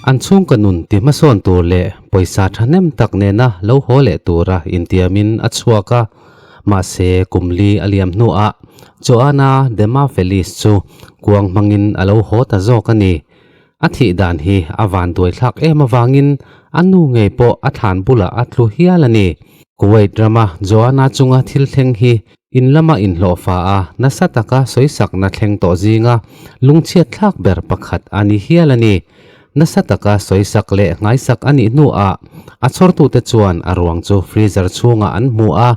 An chhungkaw nun ti hmasawn tur leh pawisa thahnem tak nena lo haw leh tura intiamin a chhuak a, mahse kum li a liam hnuah Joana Dema Feliz chu kuang hmangin a lo haw ta zawk a ni. A thih dan hi a van duaithlak em avangin a nu ngei pawh a thlan bulah a tlu hial a ni. Kuwait rama Joana chunga thil thleng hi In lama inhlawhfa a nasa taka sawisakna thleng tawh zinga lungchhiat thlak ber pakhat a ni hial a ni. Nasa taka sawisak leh nghaisak a nih hnuah a chhawrtute chuan a ruang chu freezer chhungah an hmu a.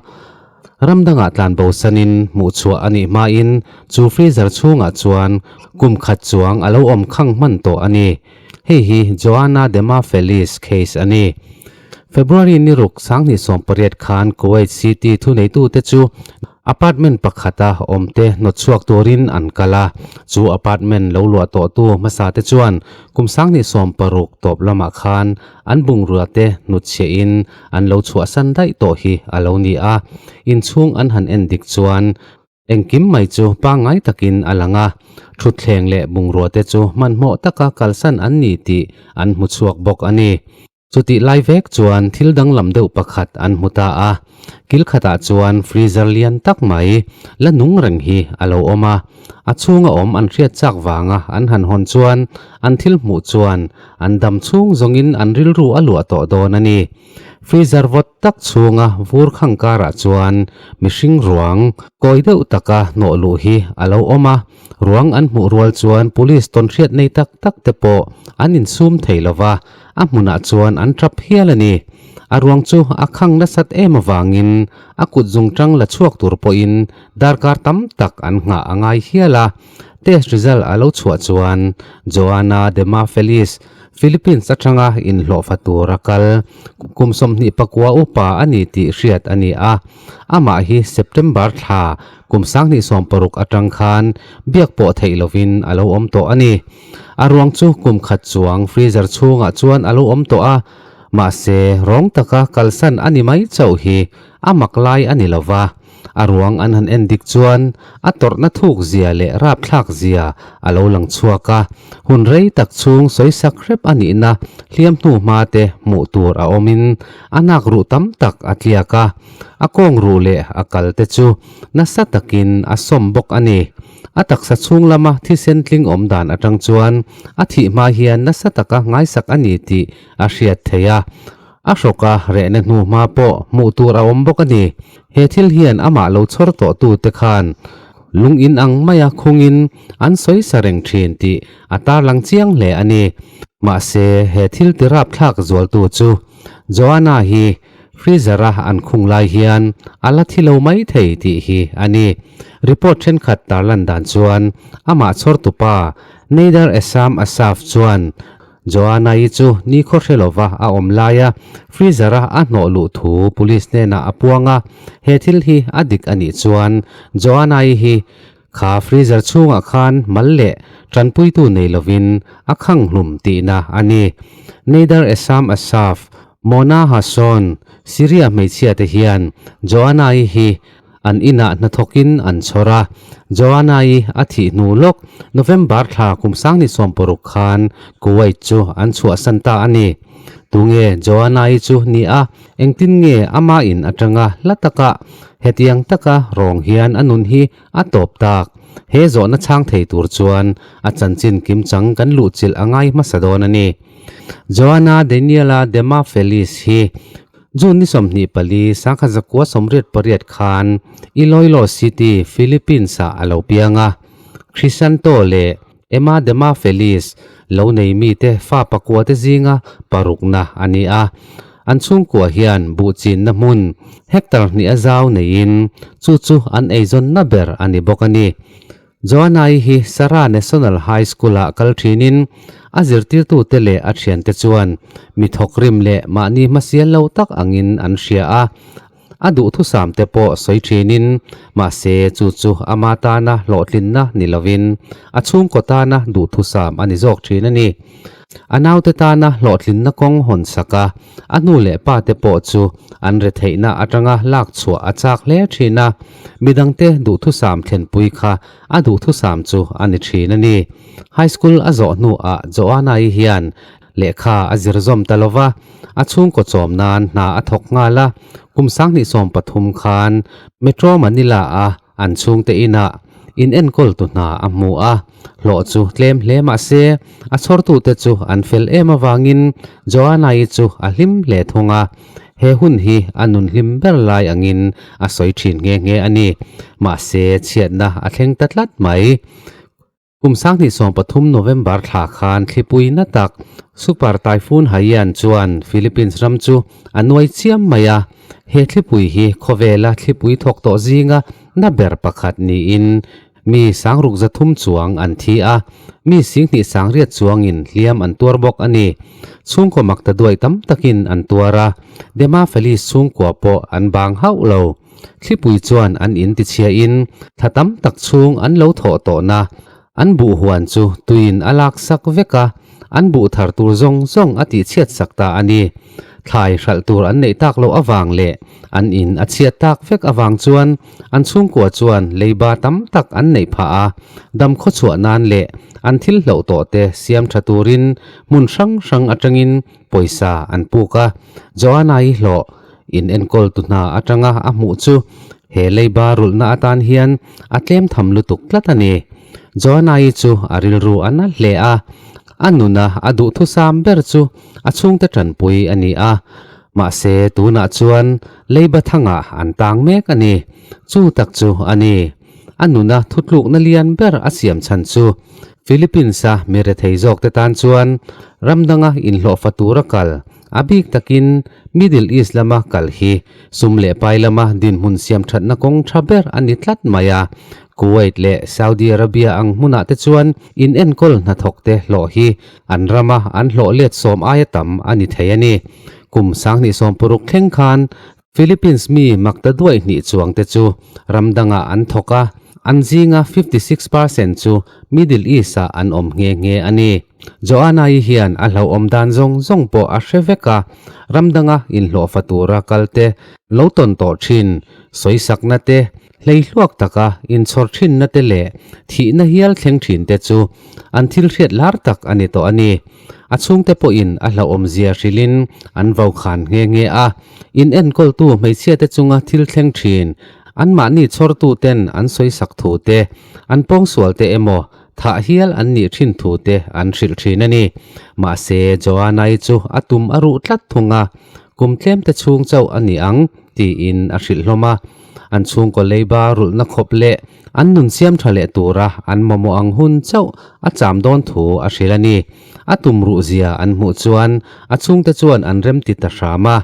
Ram dangah tlanbo sanin hmuhchhuah a nih hmain chu freezer chhungah chuan kum khat chuang a lo awm khang hman tawh a ni. Hei hi Joana Dema Feliz case a ni. February ni ruk 2018 khan Kuwait City thuneitute chu apartment pakhata awmte hnawtchhuak turin an kal a. Chu apartment lo luah tawhtu hmasate chuan kum 2016 tawp lamah khan an bungruate hnutchhiahin an lo chhuahsan daih tawh hi a lo ni a. Inchhung an han en dik chuan Engkim mai chu pangngai takin a lang a, thutthleng leh bungrua te chu hmanhmawh taka kalsan an ni tih an hmu chhuak bawk a ni. Chutih lai vek chuan thil danglam deuh pakhat an hmu ta a, kil khatah chuan freezer lian tak mai la nung reng hi a lo awm a, a chhunga awm an hriat chak vanga an han hawn chuan an thil hmuh chuan an dam chhung zawngin an rilru a luah tawh dawn a ni. Freezer vawt tak chhunga vur khang karah chuan mihring ruang kawi deuh taka hnawh luh hi a lo awm a, ruang an hmuh rual chuan police tawnhriat nei tak tak te pawh an insum thei lo va, a hmunah chuan an tap hial a ni. A ruang chu a khang nasat em avangin a kut zungtang la chhuak tur pawhin darkar tam tak an nghah a ngai hial a. Test result a lo chhuah chuan Joana Dema Feliz, Philippines atanga inhlawhfa tur a kal. Kum 24 upa a ni tih hriat a ni a. Amah hi September thla kum 2016 atang khan biak pawh theih lovin a lo awm tawh a ni. A ruang chu kum khat chuang freezer chhungah chuan a lo awm tawh a, mahse rawng taka kalsan a ni mai chauh hi a mak lai a ni lova. A ruang an han en dik chuan a tawrhna thuk zia leh rapthlak zia a lo lang chhuak a, hun rei tak chhung sawisak hrep a nihna hliam hnu hma te hmuh tur a awmin a nak ruh tam tak a tliak a, a kawng ruh leh a kal te chu nasa takin a sawm bawk a ni. A taksa chhung lama thisen tling awm dan atang chuan a thih hma hian nasa taka ngaisak a ni tih a hriat theih a. A hrawka rehna hnu hma pawh hmuh tur a awm bawk a ni. He thil hian amah lo chhawr tawh tute khan lung in ang maia khungin an sawi sa reng thin tih a tarlang chiang hle a ni. Mahse, he thil ti rapthlak zualtu chu Joanna hi freezer-a an khung lai hian a la thi lo mai thei tih hi a ni. Report thenkhat tarlan dan chuan amah chhawrtupa Nader Essam Assaf chuan Joanna-i chu ni khaw hre lova a awm laia freezer-a a hnawh luh thu police hnenah a puang a, he thil hi a dik a nih chuan Joanna-i hi kha freezer chhungah khan mal leh tanpuitu nei lovin a khang hlum tihna a ni. Nader Essam Assaf, Mona Hasson, Syria hmeichhia te hian Joanna-i hi An inah hnathawkin an chhawr a, Joanna-i a thih hnu lawk November thla kum 2016 khan Kuwait chu an chhuahsan ta a ni. Tunge Joanna-i chu ni a, engtin nge ama in atanga hla taka hetiang taka rawng hian a nun hi a tawp tak? He zawhna chhang thei tur chuan a chanchin kimchang kan luhchilh a ngai hmasa dawn a ni. Joanna Daniela Dema Feliz hi June ni 24, 1988 khan Iloilo City, Philippines-ah a lo piang a. Crisanto leh Emma Dema Feliz lo nei mite fa pakua te zinga parukna a ni a. An chhungkua hian buh chinna hmun hectare hnih a zau neiin chu chu an eizawnna ber a ni bawk a ni. Joanna-i hi Sarah National High School-ah kal thinin a zirtirtute leh a thiante chuan mi thawkrim leh mahni hmasial lo tak angin an hria a, a duhthusam te pawh sawi thinin mahse chu chu ama tana hlawhtlinna ni lovin a chhungkaw tana duhthusam a ni zawk thin a ni. A naute tana hlawhtlinna kawng hawn sak a, a nu leh pa te pawh chu an retheihna atanga lak chhuah a chak hle thin a, midangte duhthusam thlenpui kha a duhthusam chu a ni thin a ni. High School a zawh hnuah Joanna-i hian. Lehkha a zir zawm ta lo va, a chhungkaw chawm nan hna a thawk nghal a. Kum 2013 khan Metro Manila-a an chhungte inah in enkawltu hna a hmu a, hlawh chu tlem hle mah se a chhawrtute chu an fel em avangin Joanna-i chu a hlim hle thung a. He hun hi a nun hlim ber lai angin a sawi thin nghe nghe a ni. Mahse chhiatna a thleng ta tlat mai. Kum 2013 November thla khan thlipui na tak Super Typhoon Haiyan chuan Philippines ram chu a nuai chiam mai a. He thlipui hi khawvela thlipui thawk tawh zinga na ber pakhat niin mi sangruk zathum chuang an thi a, mi singhnih sangriat chuangin hliam an tuar bawk a ni. Chhungkaw makta duai tam takin an tuar a, Dema Feliz chhungkua pawh an bang hauh lo. Thlipui chuan an in tichhiain thla tam tak chhung an lo thawh tawhna an buh huan chu tuiin a lak sak vek a, an buh thar tur zawng zawng a tihchhiat sak ta a ni. Thlai hralh tur an neih tak loh avang leh an in a chhiat tak vek avang chuan an chhungkua chuan leiba tam tak an neih phah a, dam khawchhuah nan leh an thil hloh tawh te siam tha turin hmun hrang hrang atangin pawisa an puk a, Joanna-i hlawh In enkawl tu hna atanga a hmuh chu he leiba rulhna atan hian a tlem tham lutuk tlat a ni. Joanna-i chu a rilru a na hle a, a nuna a duhthusam ber chu a chhungte tanpui a ni a. Mahse tunah chuan leiba thangah an tang mek a ni. Chu tak chu a ni. A nuna thutlukna lian ber a siam chhan chu Philippines-a mi rethei zawkte tan chuan ram danga inhlawhfa tura kal A bik takin Middle East lama kal hi sum leh pai lama dinhmun siam thatna kawng tha ber a ni tlat mai a. Kuwait leh Saudi Arabia ang hmunah te chuan in enkawl hnathawkte hlawh hi an rama an hlawh let sawm aia tam a ni thei a ni. Kum 2016 thleng khan Philippines mi makta duai hnih chuang te chu ram dangah an thawk a, an zinga 56% chu Middle East-ah an awm nghe nghe a ni. Joanna-i hian a hlauhawm dan zawng zawng pawh a hre vek a, ram danga inhlawhfa tura kal te, lo tawn tawh thin, sawisakna te, hleihluak taka inchhawr thinna te leh thihna hial thleng thin te chu an thil hriat lar tak a ni tawh a ni. A chhungte pawhin a hlauhawmzia hrilhin an vo khan nghe nghe a, in enkawltu hmeichhiate chunga thil thleng thin, anmahni chhawrtuten an sawisak thu te, an pawngsualte emaw thah hial an nih thin thu te an hrilh thin a ni. Mahse, Joanna-i chu a tum a ruh tlat thung a, kum tlemte chhung chauh a ni ang tiin a hrilh hlawm a. An chhungkaw leiba rulhna khawp leh an nun siam tha leh tura an mamawh ang hun chauh a cham dawn thu a hrilh a ni. A tum ruh zia an hmuh chuan a chhungte chuan an remti ta hram a.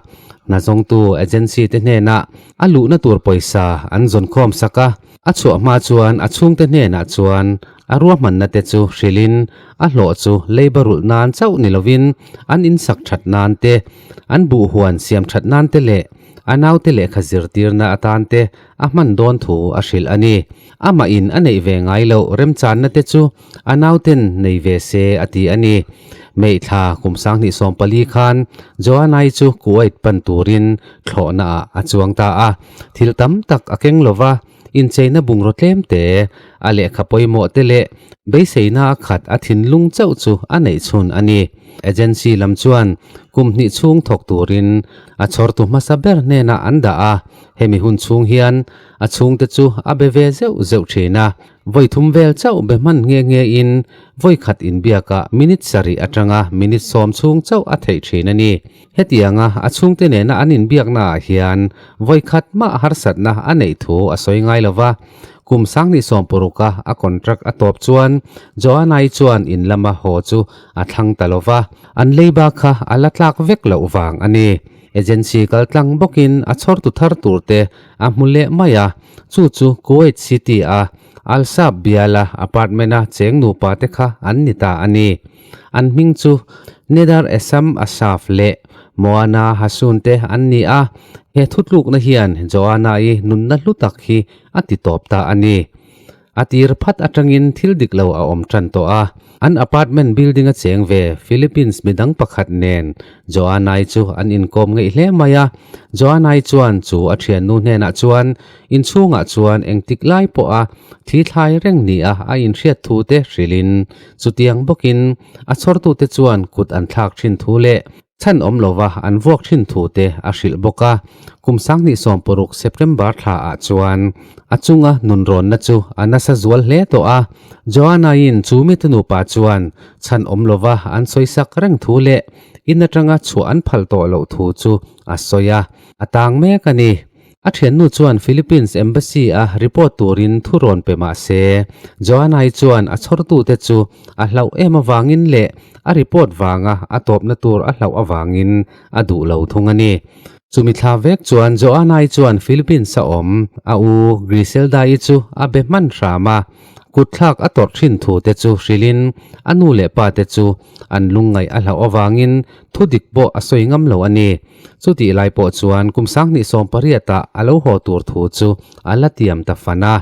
Hnazawngtu agency te hnenah a luhna tur pawisa an zawn khawm sak a. A chhuah hma chuan a chhungte hnenah chuan a ruahmanna te chu hrilhin a hlawh chu leiba rulh nan chauh ni lovin an insak that nan te, an buhhuan siam that nan te leh a naute lehkha zirtirna atan te a hman dawn thu a hrilh a ni. Amah in a neih ve ngai loh remchanna te chu a nauten nei ve se a ti a ni. May thla kum 2014 khan Joanna-i chu Kuwait pan turin thlawhna ah a chuang ta a. Thil tam tak a keng lo va, incheina bungraw tlem te, a lehkha pawimawh te leh beiseina a khat a thinlung chauh chu a neih chhun a ni. Agency lam chuan kum hnih chhung thawk turin a chhawrtu hmasa ber hnenah an dah a, hemi hun chhung hian a chhungte chu a be ve zeuh zeuh thin a. Vawi thum vel chauh be hman nghe nghe in vawi khat inbiakah minute sarih atanga minute sawm chhung chauh a theih thin a ni. Hetianga a chhungte nena an inbiakna ah hian vawi khat mah harsatna a neih thu a sawi ngai lo va. Kum 2016 a a contract a tawp chuan Joanna-i chuan in lama haw chu a thlang ta lo va, an leiba kha a la tlak vek loh vang a ni. Agency kal tlang bawkin a chhawrtu thar tur te a hmu leh mai a, chu chu Kuwait City a Al Saab biala apartment-a cheng nupa te kha an ni ta a ni. An hming chu Nedar Essam Asaf leh Moana Hassoun te an ni a, he thutlukna hian Joanna-i nunna hlu tak hi a ti tawp ta a ni. A tir phat atangin thil dik lo a awm tan tawh a. An apartment building a cheng ve Philippines midang pakhat nen Joanna-i chu an inkawm ngeih hle mai a. Joanna-i chuan chu a thiannu hnenah chuan inchhungah chuan engtik lai pawha thi thlai reng nia a inhriat thu te hrilhin chutiang bawkin a chhawrtute chuan kut an thlak thin thu leh Chhan awm lova an vuak thin thu te a hrilh bawk a, kum 2016 September thla ah chuan a chunga nunrawnna chu a nasa zual hle tawh a. Joanna-in chu mite nupa chuan chhan awm lova an sawisak reng thu leh in atanga chhuah an phal tawh loh thu chu a sawi a, a tang mek a ni. A thiannu chuan Philippines Embassy a report turin thu rawn pe mah se, Joanna-i chuan a chhawrtute chu a hlauh em avangin leh a report vanga a tawpna tur a hlauh avangin a duh lo thung a ni. Chumi thla vek chuan Joanna-i chuan Philippines a awm a u Griselda-i chu a be hman hram a, kutthlak a tawrh thin thu te chu hrilhin a nu leh pa te chu an lungngaih a hlauh avangin thu dik pawh a sawi ngam lo a ni. Chutih lai pawh chuan kum 2018 ah a lo haw tur thu chu a la tiam ta fan a.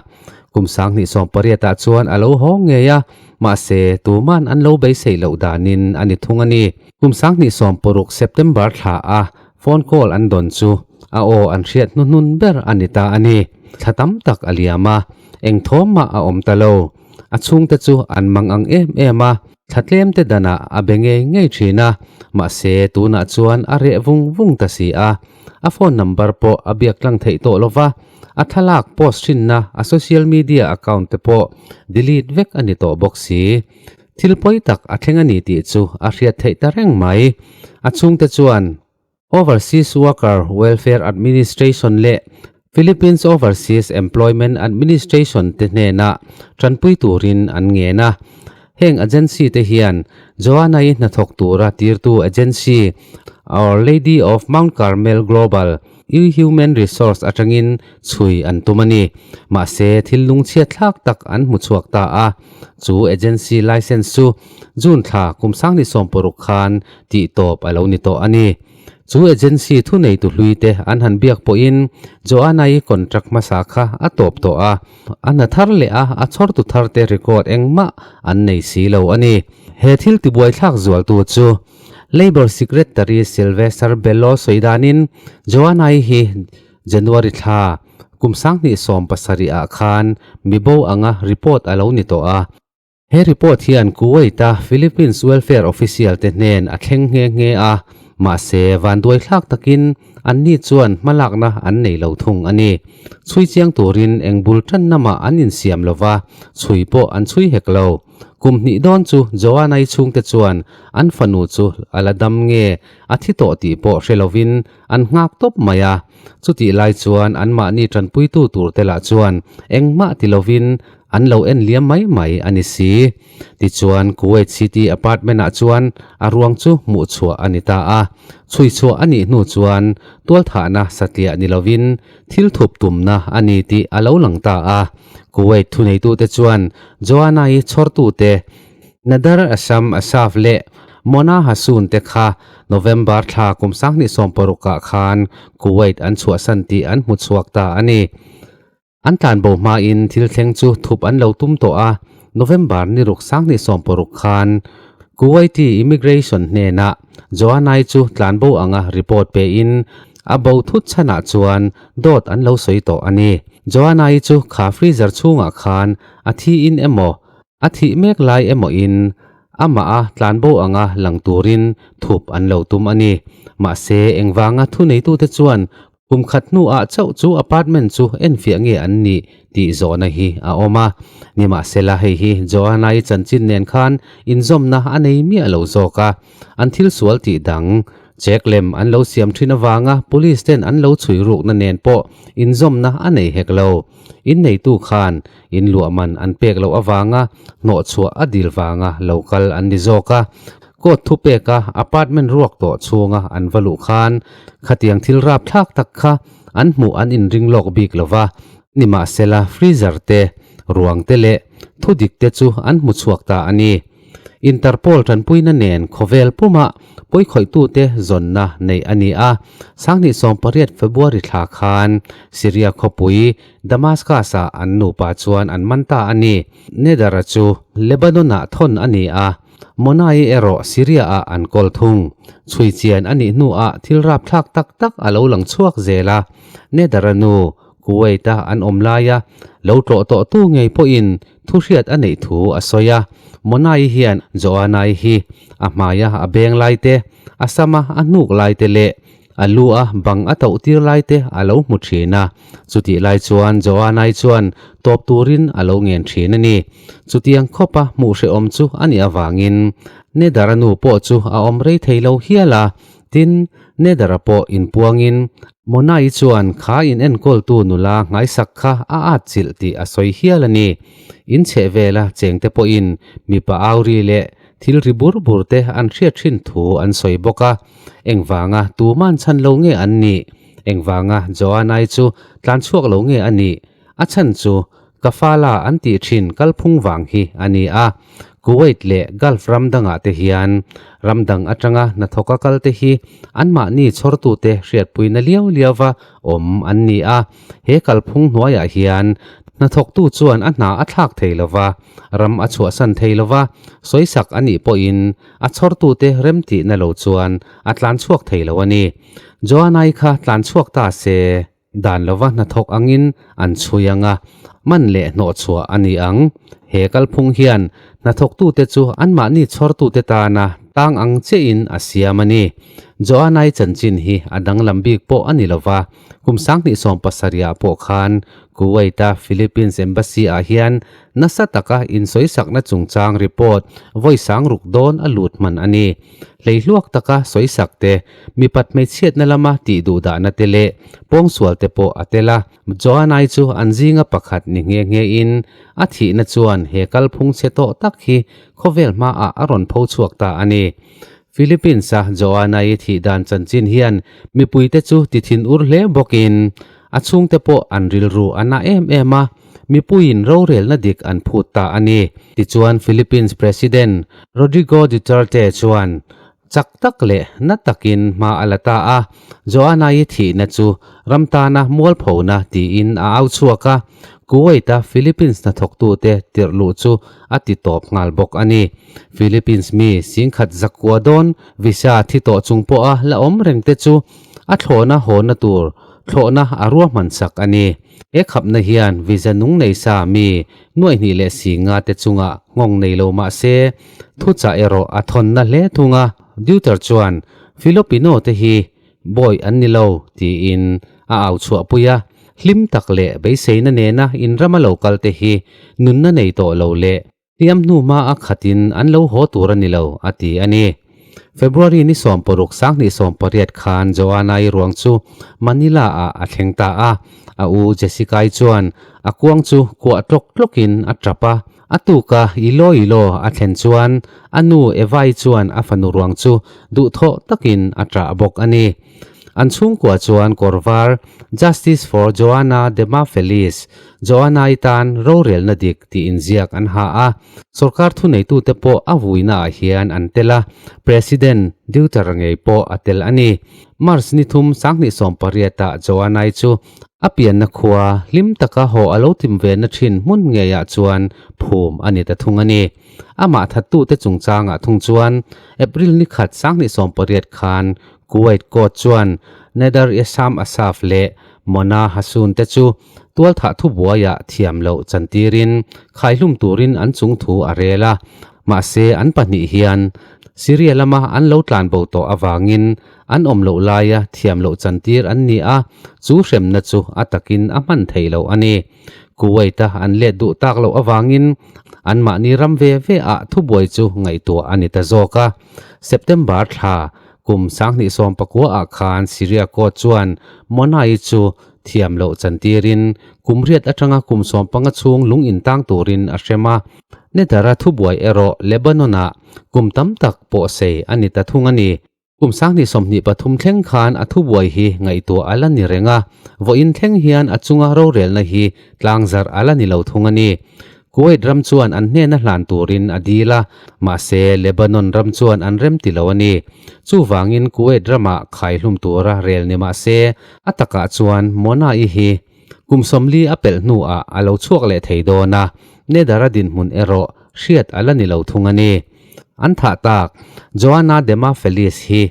Kum 2018 ah chuan a lo haw ngei a, mahse tuman an lo beisei loh danin a ni thung a ni. Kum 2016 September thla a phone call an dawn chu a aw an hriat hnuhnun ber a ni ta a ni. Thla tam tak a liam a, eng thawm mah a awm ta lo. A chhungte chu an mang ang em em a. Thla tlem te danah a be ngei ngei thin a, mahse tunah chuan a reh vung vung ta si a. A phone number pawh a biak tlang theih tawh lo va, a thlalak post thinna a social media account te pawh delete vek a ni tawh bawk si. Thil pawi tak a thleng a ni tih chu a hriat theih ta reng mai. A chhungte chuan. Overseas Worker Welfare Administration leh Philippines Overseas Employment Administration te hnenah tanpui turin an ngen a. Heng agency te hian Joanna-i hnathawk tura tirtu agency Our Lady of Mount Carmel Global U Human Resource atangin chhui an tum a ni. Mahse, thil lungchhiat thlak tak an hmu chhuak ta a. Chu agency license chu June thla kum 2016 khan tih tawp a lo ni tawh a ni. Chu agency thuneitu hlui te an han biak pawhin Joanna-i contract hmasa kha a tawp tawh a, a hna thar leh a a chhawrtu thar te record engmah an nei si lo a ni. He thil tibuaithlak zualtu chu Labour Secretary Sylvester Bello sawi danin Joanna-i hi January thla kum 2017 ah khan mibo anga report a lo ni tawh a. He report hian Kuwait-a Philippines welfare official te hnen a thleng nghe nghe a, mahse vanduai thlak takin anni chuan hmalakna an nei lo thung a ni. Chhui chiang turin eng bul tan namah an insiam lo va, chhui pawh an chhui hek lo. Kum hnih dawn chu Joanna-i chhungte chuan an fanu chu a la dam nge a thi tawh tih pawh hre lovin an nghak tawp mai a. Chutih lai chuan anmahni tanpuitu turte lah chuan engmah ti lovin An lo en liam mai mai a ni si. Tichuan, Kuwait City apartment-ah chuan a ruang chu hmuh chhuah a ni ta a. Chhui chhuah a nih hnu chuan tualthahna satliah ni lovin thil thup tumna a ni tih a lo lang ta a. Kuwait thuneitute chuan Joanna-i chhawrtute Nadar Assam Asaf leh Mona Hassoun te kha November thla kum 2016 ah khan Kuwait an chhuahsan tih an hmu chhuak ta a ni. An tlanbo hmain thil thleng chu thup an lo tum tawh a, November ni ruk 2016 khan Kuwaiti Immigration hnenah Joanna-i chu tlanbo anga report pein a bo thut chhanah chuan dawt an lo sawi tawh a ni. Joanna-i chu kha freezer chhungah khan a thiin emaw, a thih mek lai emaw in amah a tlanbo anga lang turin thup an lo tum a ni. Mahse, engvanga thuneitute chuan Kum khat hnuah chauh chu apartment chu enfiah nge an nih tih zawhna hi a awm a. Nimahsela hei hi Joanna-i chanchin nen khan inzawmna a nei miah lo zawk a. An thil sual tih dang, check lem an lo siam thin avanga police ten an lo chhui rukna nen pawh inzawmna a nei hek lo. Inneitu khan in luah man an pek loh avanga hnawhchhuah a dil vanga lo kal an ni zawk a. Court thupeka apartment ruak tawh chhunga an va luh khan khatiang thil rapthlak tak kha an hmuh an inring lawk bik lo va, nimahsela freezer te, ruang te leh thudik te chu an hmu chhuak ta a ni. Interpol tanpuina nen khawvel puma pawikhawih-tute zawnna neih a ni a. 2018 February thla khan Syria khawpui Damascus-ah an nupa chuan an man ta a ni. Nedar-a chu Lebanon-ah thawn a ni a, Mona-i erawh Syria-ah an kawl thung. Chhui chian a nih hnuah thil rapthlak tak tak a lo lang chhuak zel a, Nedar-a nu Kuwait-a an awm laia lo tlawh tawhtu ngei pawhin thu hriat a neih thu a sawi a. Mona-i hian Joanna-i hi a hmaia a beng lai te, a sama a hnuk lai te leh a lu a bang a toh tir lai te a lo hmu thin a. Chutih lai chuan Joanna-i chuan tawp turin a lo ngen thin a ni. Chutiang khawpa hmuh hrehawm chu a nih avangin Nedara nu pawh chu a awm rei thei lo hial a. Tin, Nedara pawh inpuangin Mona-i chuan kha inenkawltu nula nghaisak kha a at chilh tih a sawi hial a ni. In chheh vela chengte pawhin mipa auri leh thil ri bur bur te an hriat thin thu an sawi bawk a. Engvanga tuman chhan lo nge an nih? Engvanga Joanna-i chu tlan chhuak lo nge a nih? A chhan chu Kafala an tih thin kalphung vang hi a ni a. Kuwait leh Gulf ram dangah te hian ram dang atanga hnathawka kal te hi anmahni chhawrtute hriatpuina liau liauva awm an ni a. He kalphung hnuaiah hian hnathawktu chuan a hna a thlak thei lova, ram a chhuahsan thei lova, sawisak a nih pawhin a chhawrtute remtihna lo chuan a tlanchhuak thei lo a ni. Joanai kha tlanchhuak ta se. Dan lova hnathawk angin an chhui ang a, man leh hnawhchhuah a ni ang. He kalphung hian hnathawktute chu anmahni chhawrtute tana tang ang chiahin a siam a ni. Joanai chanchin hi a danglam bik pawh a ni lova, kum 2017 ah pawh khan Kuwait-a Philippines Embassy-ah hian nasa taka insawisakna chungchang report vawi sangruk dawn a lut hman a ni. Hleihluak taka sawisak te, mipat hmeichhiatna lama tih duhdahna te leh pawngsual te pawh a tel a. Joanai chu an zinga pakhat ni nghe nghe in a thihna chuan he kalphung chhe tawh tak hi khawvel hmaah a rawn pho chhuak ta a ni. Philippines-a Joanai thih dan chanchin hian mipuite chu ti thin ur hle bawkin a chhungte pawh an rilru a na em em a, mipuiin rorelna dik an phut ta a ni. Tichuan Philippines President Rodrigo Duterte chuan chak tak leh na takin hma a la ta a, Joanna-i thihna chu ram tana mualphona tiin a au chhuak a, Kuwait-a Philippines hnathawktute tirh luh chu a ti tawp nghal bawk a ni. Philippines mi singkhat zakua dawn visa thi tawh chung pawha la awm rengte chu a thlawhna hawna tur thlawhna a ruahman sak a ni. He khapna hian visa nung nei sa mi nuaihnih leh singa te chungah nghawng nei lo mah se, thuchah erawh a thawnna hle thung a. Deuter chuan, Filipino te hi bawi an ni lo, tiin a au chhuahpui a. Hlim tak leh beiseina nena inrama lo kal te hi nunna nei tawh lo leh Hliam hnu hma a khatin an lo haw tur a ni lo, a ti a ni. February ni 16 2018 khan Joanna-i ruang chu Manila-ah a thleng ta a. A u Jessica-i chuan a kuang chu kuah tlawk tlawkin a tap a. A tuka ilo ilo a thlen chuan a nu Eva-i chuan a fanu ruang chu duhthawh takin a ṭah bawk a ni. An chhungkua chuan kawr var Justice for Joanna Demafelis, Joanna-i tan rorelna dik tih inziak an ha a, sorkar thuneitute pawh a vuinaah hian an tel a, President Duterte ngei pawh a tel a ni. March ni thum 2018 ah Joanna-i chu a pianna khua hlim taka haw a lo tim ve na thin hmun ngeiah chuan phum a ni ta thung a ni. Amah thattute chungchangah thung chuan April ni khat 2018 khan Kuwait court chuan Nader Essam Assaf leh Mona Hassoun te chu tualthah thubuaiah thiam loh chantirin khaihlum turin an chung thu a rel a, mahse an pahnih hian Syria lama an lo tlan bo tawh avangin an awm loh laia thiam loh chantir an ni a, chu hremna chu a takin a hman thei lo a ni. Kuwait-a an let duh tak loh avangin anmahni ram ve ve ah thubuai chu ngaihtuah a ni ta zawk a. September thla Kum 2019 ah khan Syria court chuan Monai chu thiam loh chantirin kum riat atanga kum 15 chhung lung intang turin a hrem a. Nedara thubuai erawh Lebanon-ah kum tam tak pawh sei a ni ta thung a ni. Kum 2023 thleng khan a thubuai hi ngaihtuah a la ni reng a, vawiin thleng hian a chunga rorelna hi tlangzarh a la ni lo thung a ni. Kuwait ram chuan an hnena hlan turin a dil a, mahse Lebanon ram chuan an rem ti lo a ni. Chuvangin Kuwait ramah khaihlum tura rel ni mahse a takah chuan Mona-i hi kum 40 a pelh hnuah a lo chhuak leh thei dawn a, Nedar-a dinhmun erawh hriat a la ni lo thung a ni. An thah tak Joana Demafelis hi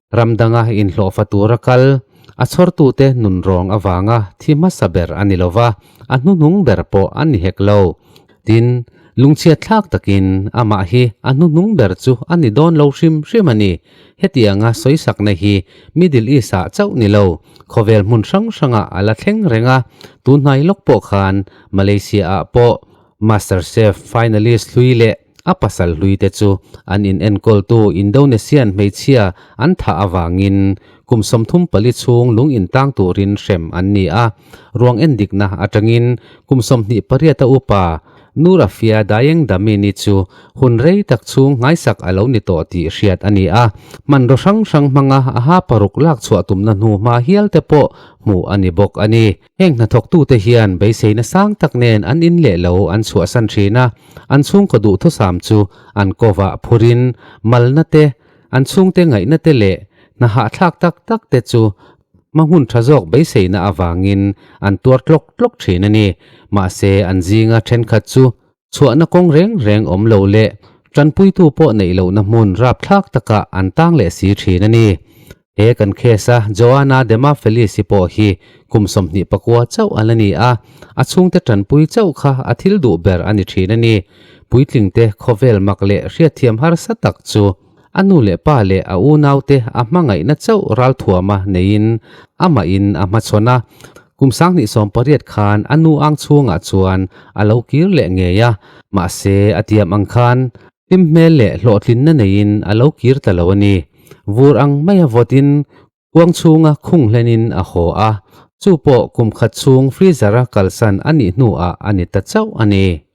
Ram danga inhlawhfa tura kal, a chhawrtute nun rawng avanga thi hmasa ber a ni lo va, a hnuhnung ber pawh a ni hek lo. Tin, lungchhiat thlak takin amah hi a hnuhnung ber chu a ni dawn lo hrim hrim a ni. Hetianga sawisakna hi Middle East-ah chauh ni lo, khawvel hmun hrang hrangah a la thleng reng a, tunhnai lawk pawh khan Malaysia-ah pawh MasterChef finalist hlui leh a pasal hlui te chu an in enkawltu Indonesian hmeichhia an thah avangin kum 34 chhung lung in tang turin hrem an ni a, ruang endikna atangin kum 28 a upa Nurafia Dayeng Damini chu hun rei tak chhung nghaisak a lo ni tawh tih hriat a ni a, hmanraw hrang hrang hmanga a ha paruk lak chhuah tumna hnuhma hial te pawh hmuh a ni bawk a ni. Heng hnathawktute hian beiseina sang tak nen an in leh lo an chhuahsan thin a, an chhungkaw duhthusam chu an kovah phurin malna te, an chhungte ngaihna te leh hna hahthlak tak tak te chu hma hun tha zawk beiseina avangin an tuar tlawk tlawk thin a ni. Mahse an zinga thenkhat chu chhuahna kawng reng reng awm lo leh tanpuitu pawh neih lohna hmun rapthlak takah an tang leh si thin a ni. He kan case a Joana Demafelis-i pawh hi kum 29 chauh a la ni a, a chhungte tanpui chauh kha a thil duh ber a ni thin a ni. Puitlingte khawvel mak leh hriatthiam harsa tak chu a nu leh pa leh a unaute a hmangaihna chauh ralthuama neiin amahin a hmachhawn a. Kum 2018 khan a nu ang chhungah chuan a lo kir leh ngei a, mahse a tiam ang khan hlim hmel leh hlawhtlinna neiin a lo kir ta lo a ni. Vur ang maia vawtin kuang chhunga khung hlenin a haw a, chu pawh kum khat chhung freezer-a kalsan a nih hnuah a ni ta chauh a ni.